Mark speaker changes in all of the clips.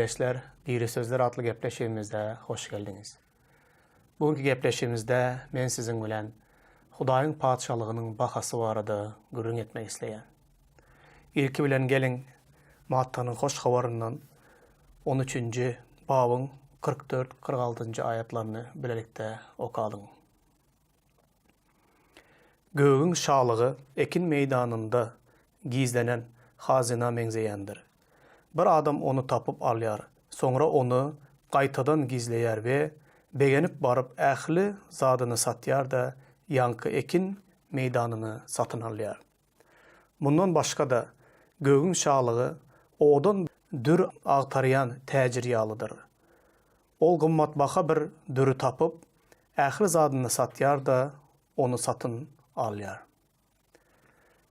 Speaker 1: Ildeşler, Diri sözler atly gepleşigimize hoş geldiňiz. Bu günki gepleşigimizde men siziň bilen Hudaýyň Patyşalygynyň bahasy barada gürrüň etmek isleýän. Ilki bilen geliň, Mattanyň Hoş Habaryndan on üçünji babyň 44, 46-njy aýatlaryny bilelikde okalyň. Gögüň şalygy ekin meýdanynda gizlenen hazyna meňzeýändir. Bir adam ony tapyp alýar, soňra ony gaýtadan gizleýär we begenip baryp ähli zadyny satýar-da, ýaňky ekin meýdanyny satyn alýar. Mundan başga-da, gögüň şalygy owadan dür agtarýan täjir ýalydyr. Ol gymmatbaha bir düri tapyp, ähli zadyny satýar-da, ony satyn alýar.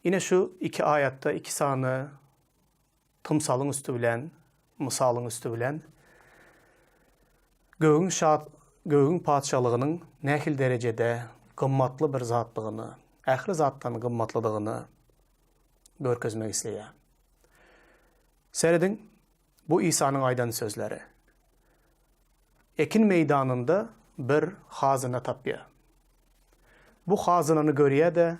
Speaker 1: Ine şu iki aýatda iki sany tymsalyň üsti bilen, mysalyň üsti bilen gögüň şa gögüň patyşalygynyň nähili derejede gymmatly bir zatdygyny, ähli zatdan gymmatlydygyny görkezmek isleýär. Serediň, Bu Isanyň aýdan sözleri. Ekin meýdanynda bir hazyna tapýar. Bu hazynany görýär-de,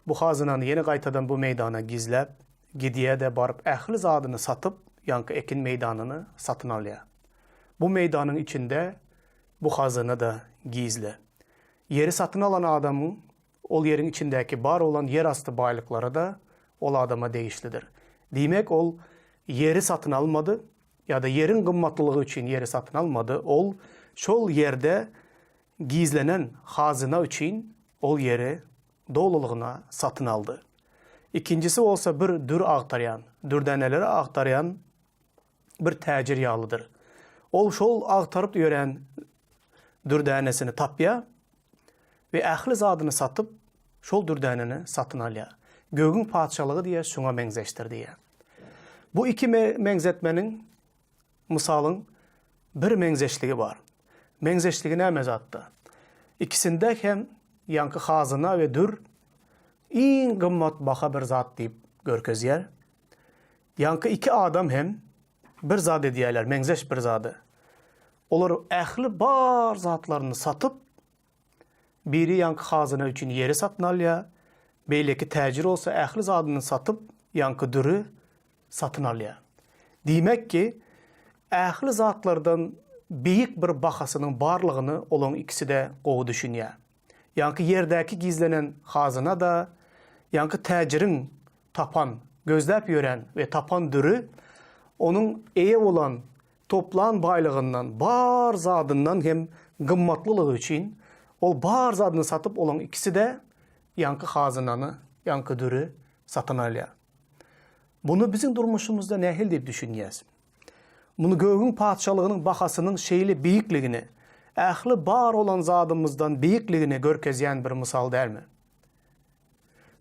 Speaker 1: bu hazynany ýene gaýtadan bu meýdana gizläp, gidýär-de, baryp ähli zadyny satyp, ýaňky ekin meýdanyny satyn alýar. Bu meýdanyň içinde bu hazyna-da gizli. Ýeri satyn alan adamyň Ol ýeriň içindäki bar bolan ýerasty baýlyklary-da ol adama degişlidir. Diýmek, ol ýeri satyn almady ýa-da ýeriň gymmatlylygy üçin ýeri satyn almady, ol şol ýerde gizlenen hazyna üçin ol ýeri dolulygyna satyn aldy. Ikinjisi bolsa bir dür agtarýan, dürdäneleri agtarýan bir täjir ýalydyr. Ol şol agtaryp ýören dürdänesini tapýar we ähli zadyny satyp, şol dürdäneni satyn alýar. Gögüň patyşalygy diýýär, şuňa meňzeşdir diýýär. Bu iki meňzetmeniň, mysalyň bir meňzeşligi bar. Meňzeşligi näme zatda? Ikisinde hem ýaňky hazyna we dür iň gymmat baha bir zat diýip görkezýär. Ýaňky iki adam hem bir zat edýärler, meňzeş bir zady. Olar ähli bar zatlaryny satyp, biri ýaňky hazyna üçin ýeri satyn alýar, beýleki täjir bolsa ähli zadyny satyp, ýaňky düri satyn alýar. Diýmek ki, ähli zatlardan beýik bir bahasynyň barlygyny olaň ikisi-de gowy düşünýär. Ýaňky ýerdäki gizlenen hazyna-da, ýaňky täjiriň tapan, gözläp ýören we tapan düri onuň eýe bolan, toplan baýlygyndan, bar zadyndan hem gymmatlylygy üçin, ol bar zadyny satyp olaň ikisi-de ýaňky hazynany, ýaňky düri satyn alýar. Muny biziň durmuşymyzda nähili diýip düşünýäs? Muny gögüň patyşalygynyň bahasynyň şeýle beýikligini, ähli bar bolan zadymyzdan beýikligini görkezýän bir mysal dälmi?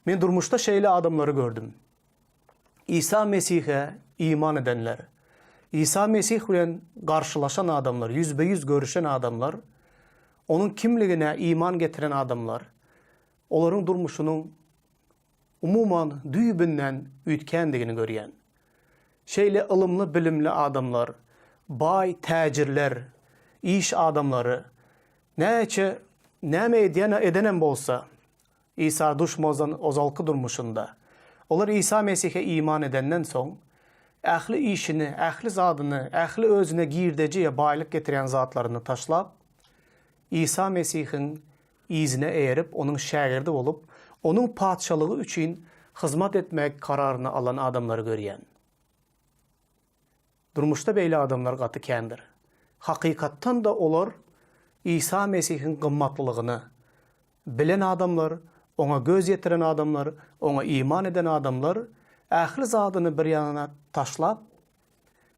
Speaker 1: Men durmuşda şeýle adamlary gördüm. Isa Mesihe iman edenler, Isa Mesih bilen garşylaşan adamlar, ýüzbe-ýüz görüşen adamlar, Onuň kimligine iman getiren adamlar, olaryň durmuşynyň umuman düýbünden üýtgändigini görýän. Şeýle ylymly-bilimli adamlar, baý täjirler, iş adamlary näçe näme edýän edenem bolsa, Isa duşmazdan ozalky durmuşynda, olar Isa Mesihe iman edenden soň, ähli işini, ähli zadyny, ähli özüne girdeji ýa baýlyk getirýän zatlaryny taşlap, Isa Mesihiň yzyna eýerip, onuň şägirdi bolup, onuň Patyşalygy üçin hyzmat etmek kararyny alan adamlary görýän. Durmuşda beýle adamlar gaty kändir. Hakykatdan-da olar Isa Mesihiň gymmatlylygyny bilen adamlar, oňa göz ýetiren adamlar, oňa iman eden adamlar ähli zadyny bir ýana taşlap,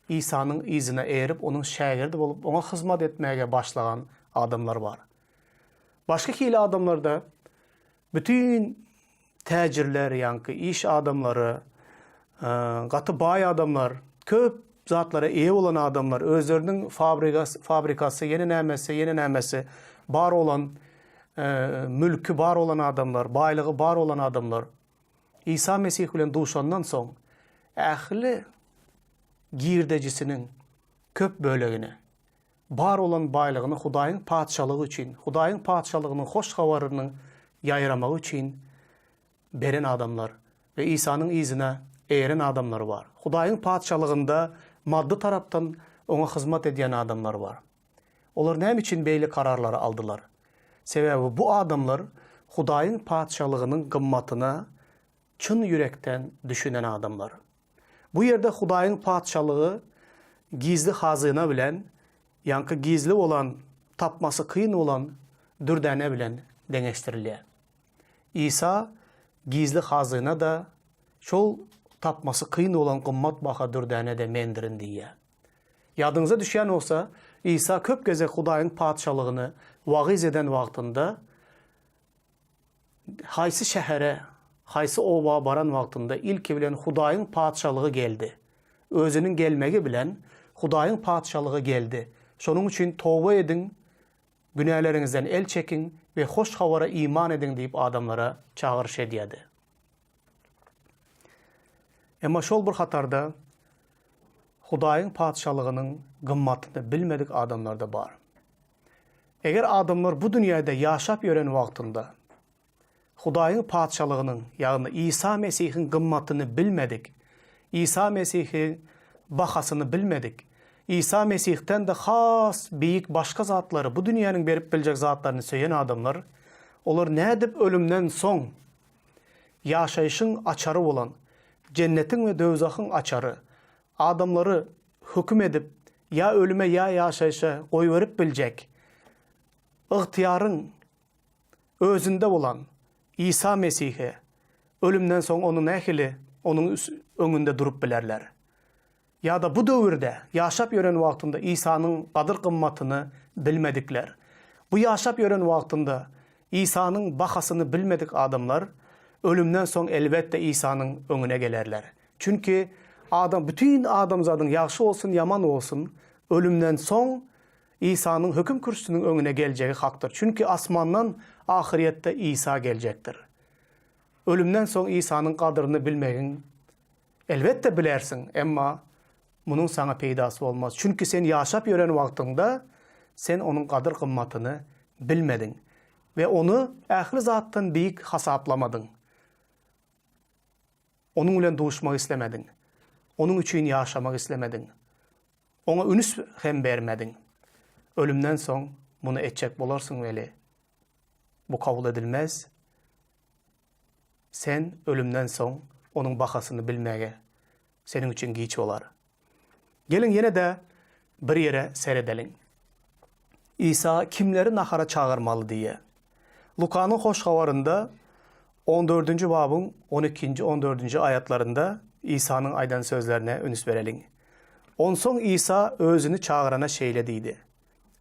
Speaker 1: Isanyň yzyna eýerip, onuň şägirdi bolup, oňa hyzmat etmäge başlagan adamlar bar. Başga hili adamlarda bütin täjirler, ýaňky iş adamlary, gaty baý adamlar, köp zatlara eýe bolan adamlar, özleriniň fabrikas, fabrikasy, ýene nämesi, ýene nämesi bar bolan, mülki bar bolan adamlar, baýlygy bar bolan adamlar Isa Mesih bilen duşandan soň ähli. girdejisiniň köp bölegini, bar bolan baýlygyny Hudaýyň Patyşalygy üçin, Hudaýyň Patyşalygynyň hoş habarynyň ýaýramagy üçin beren adamlar we Isanyň yzyna eýeren adamlar bar. Hudaýyň Patyşalygynda maddy tarapdan Oňa hyzmat edýän adamlar bar. Olar näme üçin beýle kararlary aldylar? Sebäbi bu adamlar Hudaýyň Patyşalygynyň gymmatyna çyn ýürekden düşünen adamlar. Bu ýerde Hudaýyň Patyşalygy gizli hazyna bilen, ýaňky gizli bolan, tapmasy kyn bolan dürdäne bilen deňeşdirilýär. Isa gizli hazyna-da, şol tapmasy kyn bolan gymmat baha dürdäne-de mendirin diýýär. Ýadyňyza düşýän bolsa, Isa köp gezek Hudaýyň Patyşalygyny wagyz eden wagtynda, haýsy şähere, haýsy oba baran wagtynda ilki bilen Hudaýyň Patyşalygy geldi. Özüniň gelmegi bilen Hudaýyň Patyşalygy geldi. Şonuň üçin toba ediň, günäleriňizden el çekiň we hoş habara iman ediň diýip adamlara çagyryş edýärdi. Emma şol bir hatarda Hudaýyň Patyşalygynyň gymmatyny bilmedik adamlar-da bar. Eger adamlar bu dünýäde ýaşap ýören wagtynda Hudaýyň Patyşalygynyň, ýagny Isa Mesihiň gymmatyny bilmedik, Isa Mesihiň bahasyny bilmedik, Isa Mesihden-de has beýik başga zatlary, bu dünýäniň berip biljek zatlaryny söýen adamlar, olar nädip ölümden soň ýaşaýşyň açary bolan, jennetiň we döwzahyň açary, adamlary höküm edip, ýa ölüme, ýa ýaşaýşa goýberip biljek ygtyýaryň özünde bolan Isa Mesihe ölümden soň ony nähili onuň öňünde durup bilerler? Ýa-da bu döwürde, ýaşap ýören wagtynda Isanyň gadyr-gymmatyny bilmedikler. Bu ýaşap ýören wagtynda Isanyň bahasyny bilmedik adamlar ölümden soň elbetde Isanyň öňüne gelerler. Çünki adam bütin adamzadyň ýagşy bolsun ýaman bolsun ölümden soň Isanyň höküm kürsüsiniň öňüne geljegi hakdyr. Çünki asmandan ahyrýetde Isa geljekdir. Ölümden soň Isanyň gadyryny bilmegiň elbetde bilersiň, emma munuň saňa peýdasy bolmaz. Çünki sen ýaşap ýören wagtyňda sen onuň gadyr-gymmatyny bilmediň we ony ähli zatdan beýik hasaplamadyň. Onuň bilen duşmak islemediň. Onuň üçin ýaşamak islemediň. Oňa ünüs hem bermediň. Ölümden soň muny etjek bolarsyň weli, bu kabul edilmez. Sen ölümden soň onuň bahasyny bilmäge seniň üçin giç bolar. Geliň ýene-de bir ýere seredeliň. Isa kimleri nahara çagyrmaly diýýär? Lukanyň Hoş Habarynda on dördünji babyň on ikinji, on dördünji aýatlarynda Isanyň aýdan sözlerine üns bereliň. Onsoň Isa özüni çagyrana şeýle diýdi,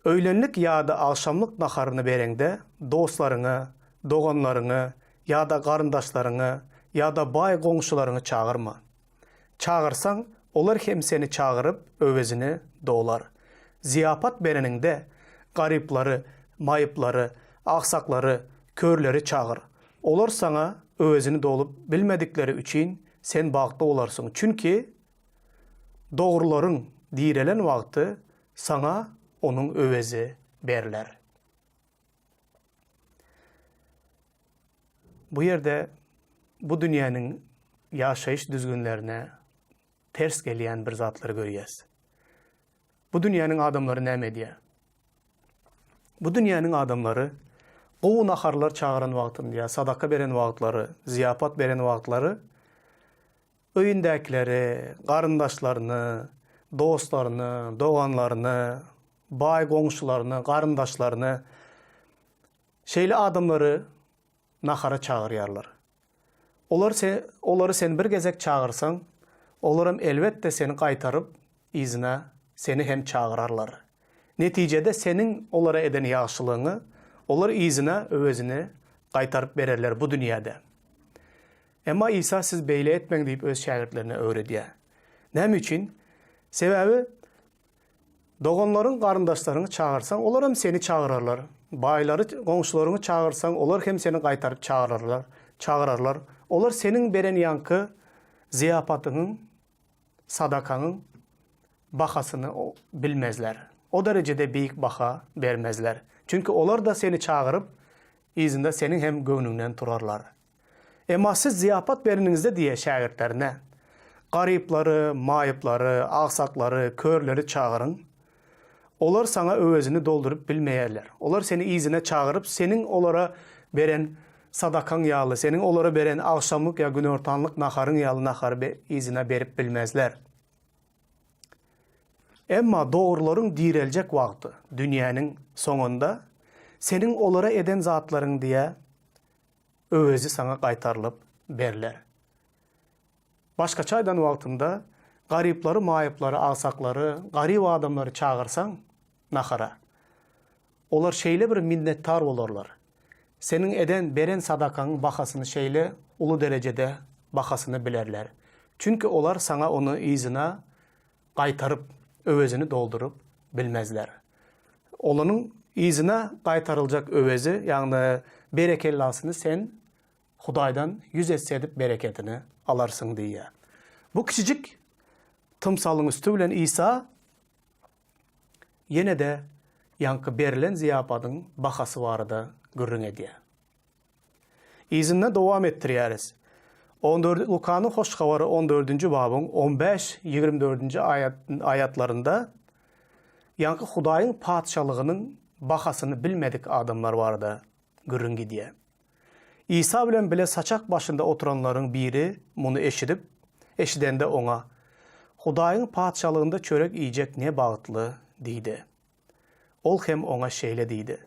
Speaker 1: Öýlenlik ýa-da agşamlyk naharyny bereňde, dostlaryňy, doganlaryňy ýa-da garyndaşlaryňy ýa-da baý goňşularyňy çagyrma. Çagyrsaň, olar hem seni çagyryp, öwezini dolar. Zyýapat bereniňde, garyplary, maýyplary, agsaklary, körleri çagyr. Olar saňa öwezini dolup bilmedikleri üçin sen bagtly bolarsyň, çünki dogrularyň direlen wagty saňa onuň öwezi berler. Bu ýerde bu dünýäniň ýaşaýyş düzgünlerine ters gelýän bir zatlary görýäs. Bu dünýäniň adamlary näme edýär? Bu dünýäniň adamlary gowy naharlar çagyran wagtynda ýa sadaka beren wagtlary, zyýapat beren wagtlary öýündäkileri, garyndaşlaryny, dostlaryny, doganlaryny, baý goňşularyny, garyndaşlaryny Şeýle adamlary nahara çagyrýarlar. Olar se, olary sen bir gezek çagyrsaň, olaram elbetde seni gaýtaryp, yzyna seni hem çagyrarlar. Netijede seniň olara eden ýagşylygyňy olar yzyna öwezini gaýtaryp bererler bu dünýäde. Emma Isa siz beýle etmäň diýip öz şägirtlerine öwredýär. Näme üçin? Sebäbi Doganlaryň, garyndaşlaryňy çagyrsaň, olaram seni çagyrarlar. Baýlary, goňşularyňy çagyrsaň, olar hem seni gaýtaryp çagyrarlar, çagyrarlar. Olar seniň beren ýaňky zyýapatyňyň, sadakaňyň. bahasyny bilmezler. O derejede beýik baha bermezler. Çünki olar-da seni çagyryp, yzynda seniň hem göwnüňden turarlar. Emma siz zyýapat bereniňizde diýe şägirtlerine, Garyplary, maýyplary, agsaklary, körleri çagyryň. Olar saňa öwezini dolduryp bilmeýärler. Olar seni yzyna çagyryp, seniň olara beren sadakaň ýaly, seniň olara beren agşamlyk ýa günortanlyk naharyň ýaly nahary yzyna berip bilmezler. Emma dogrularyň direljek wagty, dünýäniň soňunda, seniň olara eden zatlaryň diýe öwezi saňa gaýtarylyp berler. Başgaça aýdan wagtymda, garyplary, maýyplary, agsaklary, garyp adamlary çagyrsaň nahara, olar şeýle bir minnetdar bolarlar. Seniň eden, beren sadakaňyň bahasyny şeýle uly derejede bahasyny bilerler. Çünki olar saňa ony yzyna gaýtaryp, öwezini dolduryp bilmezler. Olanyň yzyna gaýtaryljak öwezi, ýagny berekellasyny sen Hudaýdan ýüz esse edip bereketini alarsyň diýýär. Bu kiçijik tymsalyň üsti bilen Isa ýene-de ýaňky berlen zyýapadyň bahasy barada gürrüň edýär. Yzynda dowam etdirýäris. On dört Lukanyň Hoş Habary on dördünji babyň on bäş, 24 dördünji aýatlarynda ýaňky Hudaýyň Patyşalygynyň bahasyny bilmedik adamlar barada gürrüň gidýär. Isa bilen bile saçak başynda oturanlaryň biri muny eşidip, eşidende oňa, Hudaýyň Patyşalygynda çörek iýjek ne bagtly! diýdi. Ol hem oňa şeýle diýdi,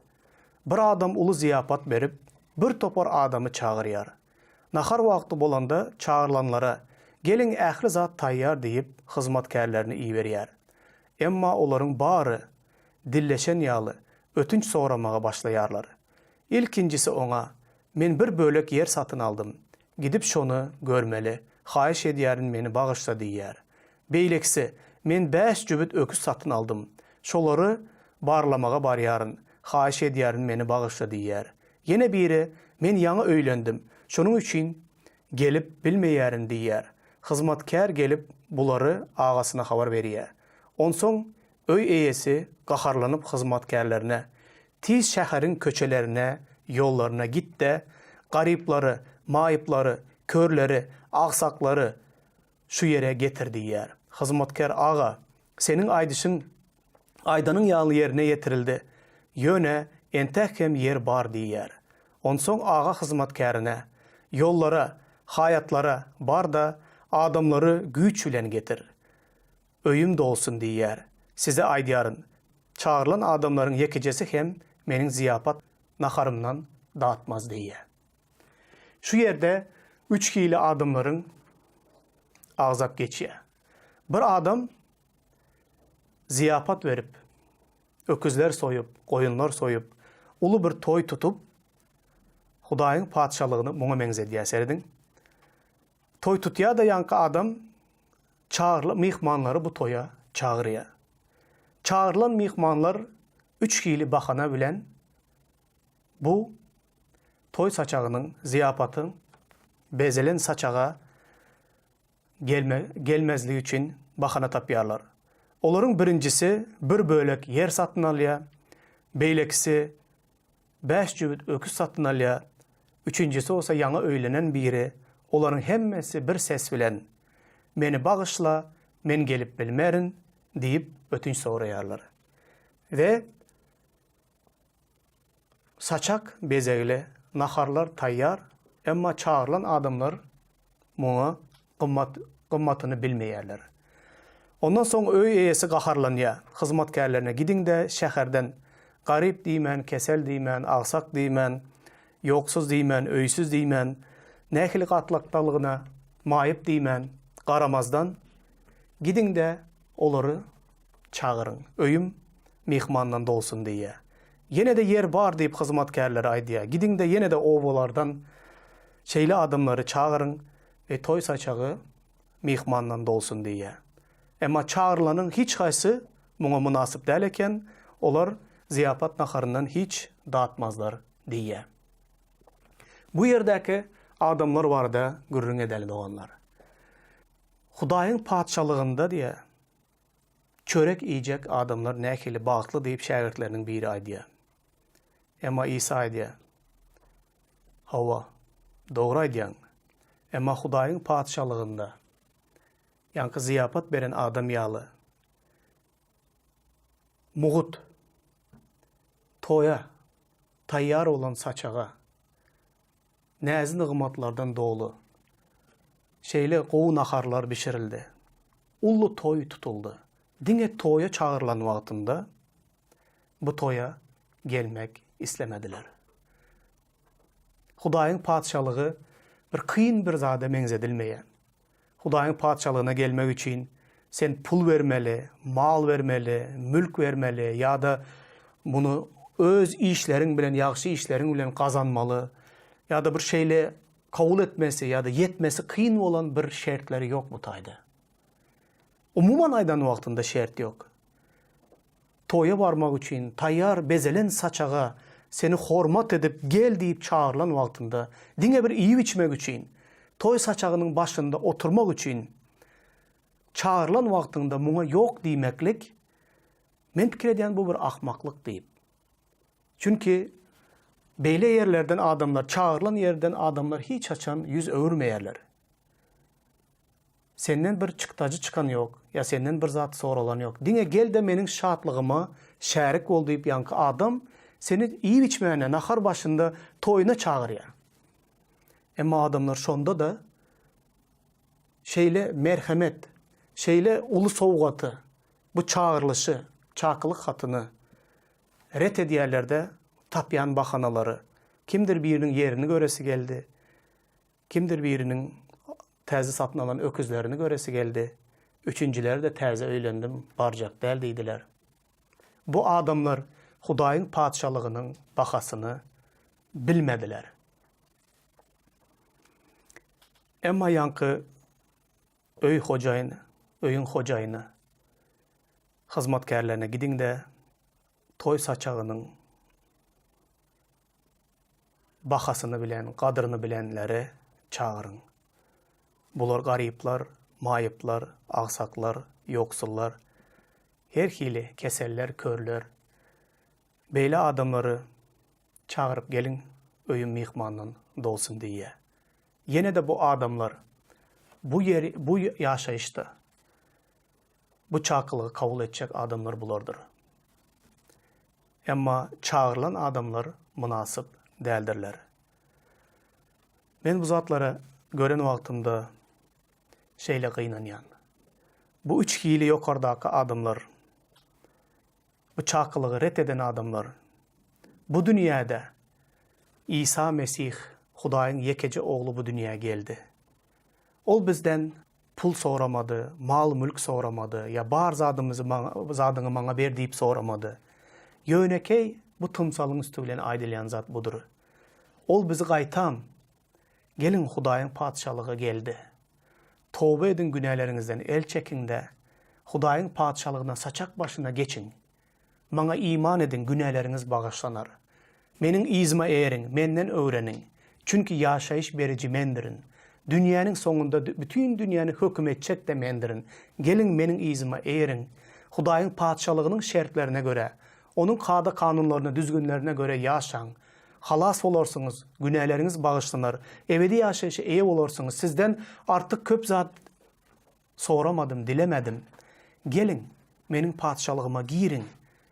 Speaker 1: Bir adam uly zyýapat berip, bir topar adamy çagyrýar. Nahar wagty bolanda çagyrylanlara, Geliň, ähli zat taýýar diýip, hyzmatkärlerini iberýär. Emma olaryň bary dilleşen ýaly, ötünç soramaga başlaýarlar. Ilkinjisi oňa, Men bir bölek ýer satyn aldym. Gidip şony görmeli. Haýyş edýärin meni bagyşla diýýär. Beýlekisi, Men bäş jübüt öküz satyn aldym. Şolary barlamaga barýaryn. Haýyş edýärin meni bagyşla diýýär. Ýene biri, Men ýaňy öýlendim. Şonuň üçin gelip bilmeýärin diýýär. Hyzmatkär gelip bulary agasyna habar berýär. Onsoň öý eýesi gaharlanyp hyzmatkärlerine, Tiz şäheriň köçelerine, ýollaryna git-de, garyplary, maýyplary, körleri, agsaklary şu ýere getir diýýär. Hyzmatkär Aga, seniň aýdyşyň, aýdanyň ýaly ýerine ýetirildi. Ýöne entäk hem ýer bar diýýär. Onsoň aga hyzmatkärine, Ýollara, haýatlara bar-da, adamlary güýç bilen getir. Öýüm dolsun diýýär. Size aýdýaryn, çagyrylan adamlaryň ýekejesi hem meniň zyýapat naharymdan datmaz diýýär. Şu ýerde üç hili adamlaryň agzap geçýär. Bir adam zyýapat berip, öküzler soýup, goýunlar soýup, uly bir toý tutup, Hudaýyň Patyşalygyny muňa meňzedýär. Serediň. Toý tutýar-da ýaňky adam çagyrylan myhmanlary bu toýa çagyrýar. Çagyrylan myhmanlar üç hili bahana bilen bu toý saçagynyň, zyýapatyň bezelen saçaga gelme, gelmezligi üçin bahana tapýarlar. Olaryň birinjisi bir bölek ýer satyn alýar, beýlekisi Bäş jübüt öküz satyn alýar, üçünjisi bolsa ýaňy öýlenen biri, olaryň hemmesi bir ses bilen, Meni bagyşla, men gelip bilmerin diýip ötünç soraýarlar. We saçak bezegli, naharlar taýýar, emma çagyrylan adamlar Muňa gymmat gymmatyny bilmeýärler. Ondan soň öý eýesi gaharlanýar. Hyzmatkärlerine gidiň-de, şäherden garyp diýmän, kesel diýmän, agsak diýmän, ýoksuz diýmän, öýsüz diýmän, nähili gatlakdalygyna maýyp diýmän, garamazdan, gidiň-de, olary çagyryň. Öýüm myhmandan dolsun diýýär. Ýene-de ýer bar diýip hyzmatkärlere aýdýar. Gidiň-de ýene-de obalardan şeýle adamlary çagyryň we toý saçagy myhmandan dolsun diýýär. Emma çagyrylanyň hiç haýsy muňa mynasyp däl eken, olar zyýapat naharyndan hiç datmazlar diýýär. Bu ýerdäki adamlar barada gürrüň edeli doganlar. Hudaýyň Patyşalygynda diýýär. Çörek iýjek adamlar nähili bagtly diýip şägirtleriniň biri aýdýar. Emma Isa aýdýar, Hawa, dogry aýdýaň. Emma Hudaýyň Patyşalygynda ýaňky zyýapat beren adam ýaly mugut toýa taýýar bolan saçaga näzi-nygmatlardan doly şeýle gowy naharlar bişirildi. Uly toý tutuldy. Diňe toýa çagyrylan wagtynda bu toýa gelmek islemediler. Hudaýyň Patyşalygy bir kyn bir zada meňzedilmeýär. Hudaýyň Patyşalygyna gelmek üçin sen pul bermeli, mal bermeli, mülk bermeli ýa-da muny öz işleriň bilen, ýagşy işleriň bilen gazanmaly ýa-da bir şeýle kabul etmesi ýa-da ýetmesi kyn bolan bir şertleri ýok bu taýda. Umuman aýdan wagtynda şert ýok. Toýa barmak üçin taýýar bezelen saçaga seni hormat edip gel diýip çagyrylan wagtynda diňe bir iýip-içmek üçin, toý saçagynyň başynda oturmak üçin çagyrylan wagtyňda muňa ýok diýmeklik, men pikir edýän bu bir ahmaklyk diýip. Çünki beýle ýerlerden adamlar, çagyrylan ýerden adamlar hiç haçan ýüz öwürmeýärler. Senden bir çykdajy çykan ýok, ýa senden bir zat soralan ýok. Diňe gel-de meniň şatlygyma şärik bol diýip ýaňky adam seni iýip-içmäne, nahar başynda toýuna çagyrýar. Emma adamlar şonda-da şeýle merhemet, şeýle uly sowgaty, bu çagyrylyşy, çakylyk hatyny ret edýärler-de, tapýan bahanalary, kimdir biriniň ýerini göresi geldi, Kimdir biriniň täze satyn alan öküzlerini göresi geldi. Üçünjileri-de täze öýlendim, barjak däl diýdiler. Bu adamlar Hudaýyň Patyşalygynyň bahasyny bilmediler. Emma ýaňky öý hojaýyny, öýüň hojaýyny hyzmatkärlerine gidiň-de, toý saçagynyň Bahasyny bilen, gadryny bilenleri çagyryň. Bular garyplar, maýyplar, agsaklar, ýoksullar, her hili keseller, körler. Beýle adamlary çagyryp geliň, öýüm myhmandan dolsun diýýär. Ýene-de bu adamlar bu ýeri, bu ýaşaýyşda bu çakylygy kabul etjek adamlar bulardyr. Emma çagyrylan adamlar mynasyp däldirler. Men bu zatlary gören wagtymda şeýle gynanýan. Bu üç hili ýokardaky adamlar, bu çakylygy ret eden adamlar bu dünýäde Isa Mesih, Hudaýyň ýekeje Ogly bu dünýä geldi. Ol bizden pul soramady, mal-mülk soramady ýa bar zadymyzy maňa, zadyňy maňa ber diýip soramady. Ýönekeý bu tymsalyň üsti bilen aýdylýan zat budur. Ol bizi gaýtam, Geliň, Hudaýyň Patyşalygy geldi. Toba ediň günäleriňizden el çekiň-de, Hudaýyň Patyşalygyna saçak başyna geçiň. Maňa iman ediň, günäleriňiz bagyşlanar. Meniň yzyma eýeriň, menden öwreniň. Çünki ýaşaýyş beriji Mendirin. Dünýäniň soňunda bütin dünýäni höküm etjek-de Mendirin. Geliň, meniň yzyma eýeriň. Hudaýyň Patyşalygynyň şertlerine görä, Onuň kada-kanunlaryna, düzgünlerine görä ýaşaň. Halas bolarsyňyz, günäleriňiz bagyşlanar, ebedi ýaşaýşa eýe bolarsyňyz. Sizden artyk köp zat Soramadym, dilemedim. Geliň, meniň patyşalygyma giriň.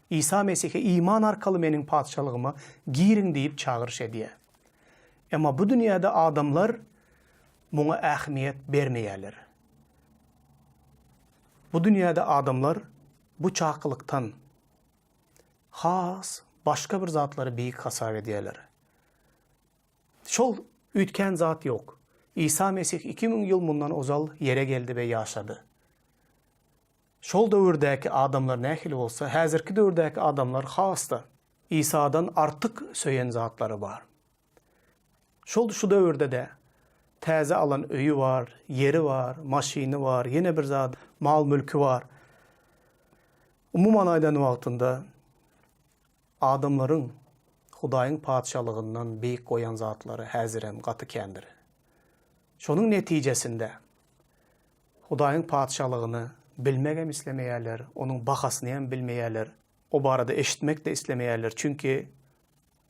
Speaker 1: Isa Mesihe iman arkaly meniň patyşalygyma giriň diýip çagyryş edýär. Emma bu dünýäde adamlar muňa ähmiýet bermeýärler. Bu dünýäde adamlar bu çakylykdan has başga bir zatlary beýik hasap edýärler. Şol üýtgän zat ýok. Isa Mesih 2000 ýyl mundan ozal ýere geldi we ýaşady. Şol döwürdäki adamlar nähili bolsa, häzirki döwürdäki adamlar has-da Isadan artyk söýen zatlary bar. Şol şu döwürde-de täze alan öýi bar, ýeri bar, maşyny bar, ýene bir zat, mal-mülki bar. Umuman aýdan wagtynda Adamlaryň Hudaýyň Patyşalygyndan beýik goýan zatlary häzirem gaty kändir. Şonuň netijesinde, Hudaýyň Patyşalygyny bilmegem islemeýärler, onuň bahasyny hem bilmeýärler, o barada eşitmek-de islemeýärler, çünki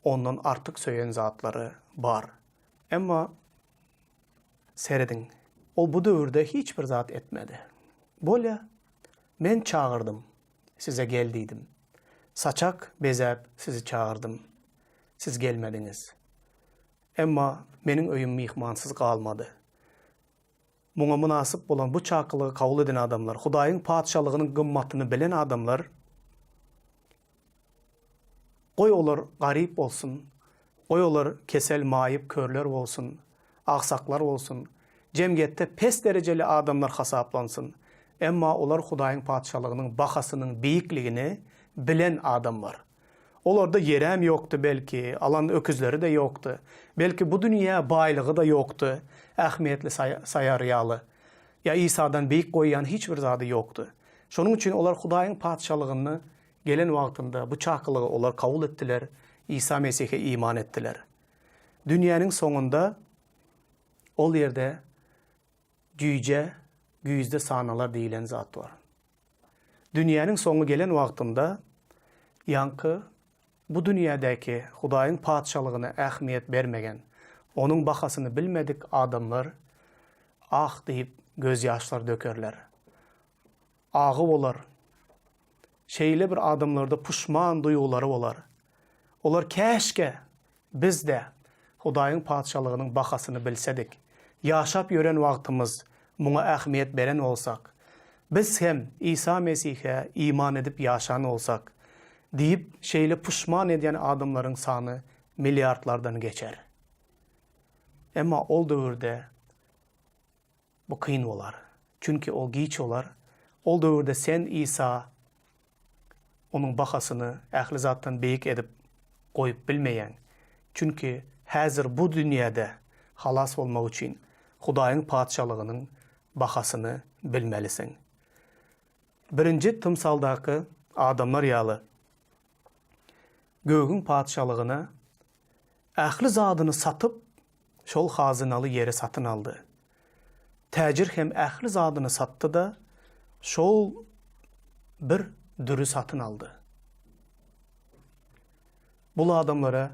Speaker 1: ondan artyk söýen zatlary bar. Emma serediň, ol bu döwürde hiç bir zat etmedi. Bolýa, men çagyrdym, size gel diýdim. Saçak bezäp sizi çagyrdym. Siz gelmediňiz. Emma meniň öýüm myhmansyz galmady. Muňa mynasyp bolan bu çakylygy kabul eden adamlar, Hudaýyň Patyşalygynyň gymmatyny bilen adamlar, goý olar garyp bolsun, goý olar kesel, maýyp, körler bolsun, agsaklar bolsun, jemgyýetde pes derejeli adamlar hasaplansyn, emma olar Hudaýyň Patyşalygynyň bahasynyň beýikligini bilen adamlar. Olarda ýerem ýokdy belki, alan öküzleri-de ýokdy. Belki bu dünýä baýlygy-da ýokdy, ähmiýetli saýar ýaly. Ýa Isadan beýik goýýan hiç bir zady ýokdy. Şonuň üçin olar Hudaýyň Patyşalygyny gelen wagtynda bu çakylygy olar kabul etdiler, Isa Mesihe iman etdiler. Dünýäniň soňunda ol ýerde jüýje güýzde sanalar diýlen zat bar. Dünýäniň soňy gelen wagtynda ýaňky bu dünýädäki Hudaýyň Patyşalygyna ähmiýet bermegen, onuň bahasyny bilmedik adamlar ah diýip gözýaşlar dökerler. Agy bolar. Şeýle bir adamlarda puşman duýgulary bolar. Olar käşgä Biz-de Hudaýyň Patyşalygynyň bahasyny bilsedik, ýaşap ýören wagtymyz muňa ähmiýet beren bolsak, biz hem Isa Mesihe iman edip ýaşan bolsak, diýip, şeýle puşman edýän adamlaryň sany milliardlardan geçer. Emma ol döwürde Bu kyn bolar. Çünki ol giç bolar. Ol döwürde sen Isa Onuň bahasyny ähli zatdan beýik edip goýup bilmeýäň. Çünki häzir bu dünýäde halas bolmak üçin Hudaýyň Patyşalygynyň bahasyny bilmelisiň. Birinji tymsaldaky adamlar ýaly, Gögüň Patyşalygyna ähli zadyny satyp, şol hazynaly ýeri satyn aldy. Täjir hem ähli zadyny satdy-da, şol bir düri satyn aldy. Bul adamlara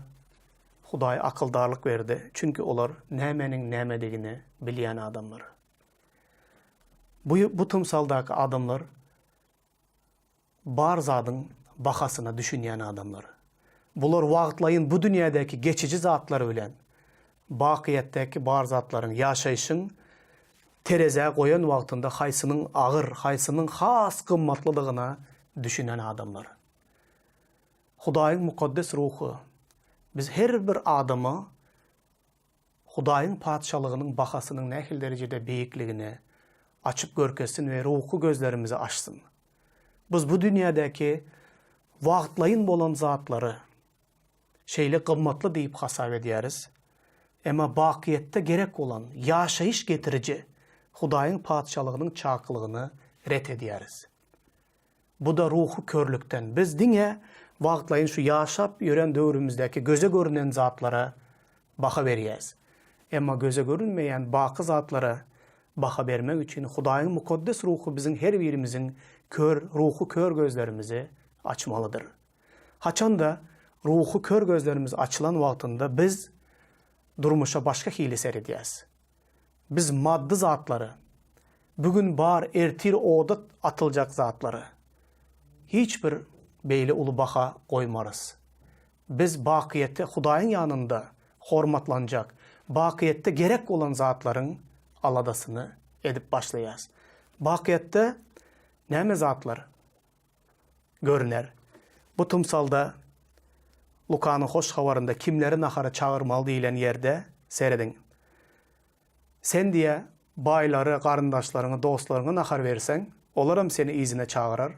Speaker 1: Hudaý akyldarlyk berdi, çünki olar nämäniň nämedigini bilýän adamlar. Bu, bu tymsaldaky adamlar Bar zadyň bahasyna düşünýän adamlar. Bular wagtlaýyn bu dünýädäki geçiji zatlar bilen bakyýetdäki bar zatlaryň, ýaşaýşyň terezä goýan wagtynda haýsynyň agyr, haýsynyň has gymmatlydygyna düşünen adamlar. Hudaýyň Mukaddes Ruhy biz her bir adama Hudaýyň Patyşalygynyň bahasynyň nähili derejede beýikligini açyp görkezsin we ruhy gözlerimizi açsyn. Biz bu dünýädäki wagtlaýyn bolan zatlary şeýle gymmatly diýip hasap edýäris, emma bakyýetde gerek bolan ýaşaýyş getiriji Hudaýyň Patyşalygynyň çakylygyny ret edýäris. Bu-da ruhy körlükden. Biz diňe wagtlaýyn şu ýaşap ýören döwrümizdäki göze görünen zatlara baha berýäs. Emma göze görünmeýän baky zatlara baha bermek üçin Hudaýyň Mukaddes Ruhy biziň her birimiziň kör, ruhy kör gözlerimizi açmalydyr. Haçanda ruhy kör gözlerimiz açylan wagtynda biz durmuşa başga hili seredýäs. Biz maddy zatlary, bu gün bar, ertir oda atyljak zatlary hiç bir beýle uly baha goýmarys. Biz bakyýetde Hudaýyň ýanynda hormatlanjak, bakyýetde gerek bolan zatlaryň aladasyny edip başlaýarys. Bakyýetde näme zatlar görner? Bu tymsalda Lukanyň Hoş Habarynda kimleri nahara çagyrmaly diýlen ýerde serediň. Sen diýe, baýlary, garyndaşlaryňy, dostlaryňy nahar berseň, olaram seni yzyna çagyrar,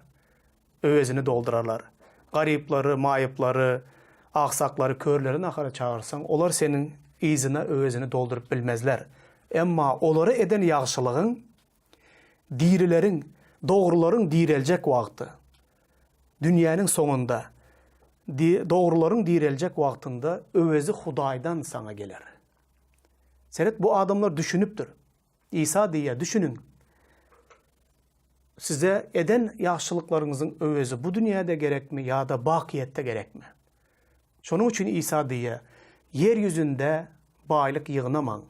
Speaker 1: öwezini doldurarlar. Garyplary, maýyplary, agsaklary, körleri nahara çagyrsaň, olar seniň yzyna öwezini dolduryp bilmezler. Emma olara eden ýagşylygyň Dirileriň, dogrularyň direljek wagty. Dünýäniň soňunda, dogrularyň direljek wagtynda öwezi Hudaýdan saňa geler. Seret, bu adamlar düşünipdir. Isa diýýär, düşüniň. Size eden ýagşylyklaryňyzyň öwezi bu dünýäde gerekmi ýa-da bakyýetde gerekmi? Şonuň üçin Isa diýýär, Ýer ýüzünde baýlyk ýygnamaň.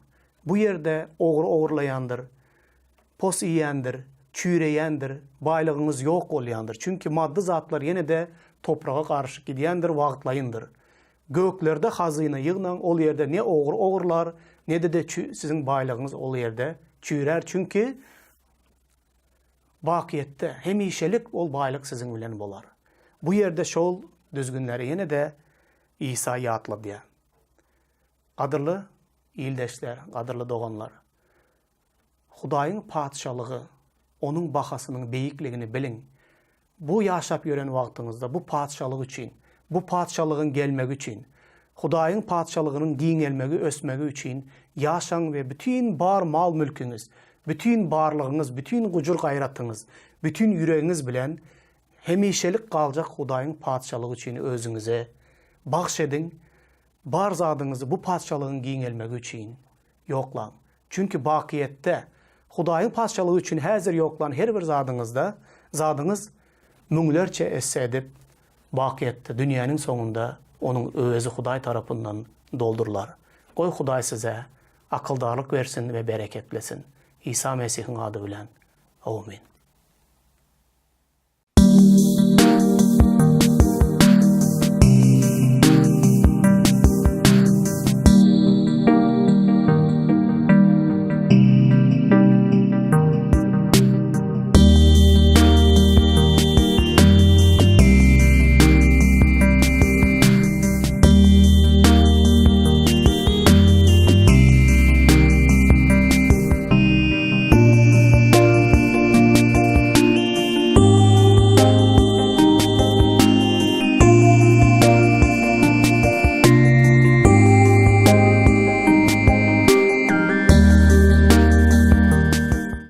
Speaker 1: Bu ýerde ogry ogurlaýandyr, pos iýýändir, çüýreýändir, baýlygyňyz ýok bolýandyr. Çünki maddy zatlar ýene-de topraga garyşyp gidýändir, wagtlaýyndyr. Göklerde hazyna ýygnaň, ol ýerde ne ogry ogurlar, ne-de-de siziň baýlygyňyz ol ýerde çüýrär. Çünki Bakyýetde, hemişelik ol baýlyk siziň bilen bolar. Bu ýerde şol düzgünleri ýene-de Isa ýatladýar. Gadyrly ildeşler, gadyrly doganlar! Hudaýyň Patyşalygy, onuň bahasynyň beýikligini biliň. Bu ýaşap ýören wagtyňyzda bu Patyşalyk üçin, bu Patyşalygyň gelmegi üçin, Hudaýyň Patyşalygynyň giňelmegi, ösmegi üçin ýaşaň we bütin bar mal-mülküňiz, bütin barlygyňyz, bütin gujur-gaýratyňyz, bütin ýüregiňiz bilen hemişelik galjak Hudaýyň Patyşalygy üçin özüňize bagş ediň, bar zadyňyzy bu Patyşalygyň giňelmegi üçin ýoklaň. Çünki bakyýetde, Hudaýyň Patyşalygy üçin häzir ýoklan her bir zadyňyzda, zadyňyz müňlerçe esse edip, bakyýetde, dünýäniň soňunda onuň öwezi Hudaý tarapyndan doldurylar. Goý, Hudaý size akyldarlyk bersin we bereketlesin. Isa Mesihiň ady bilen. Omyn.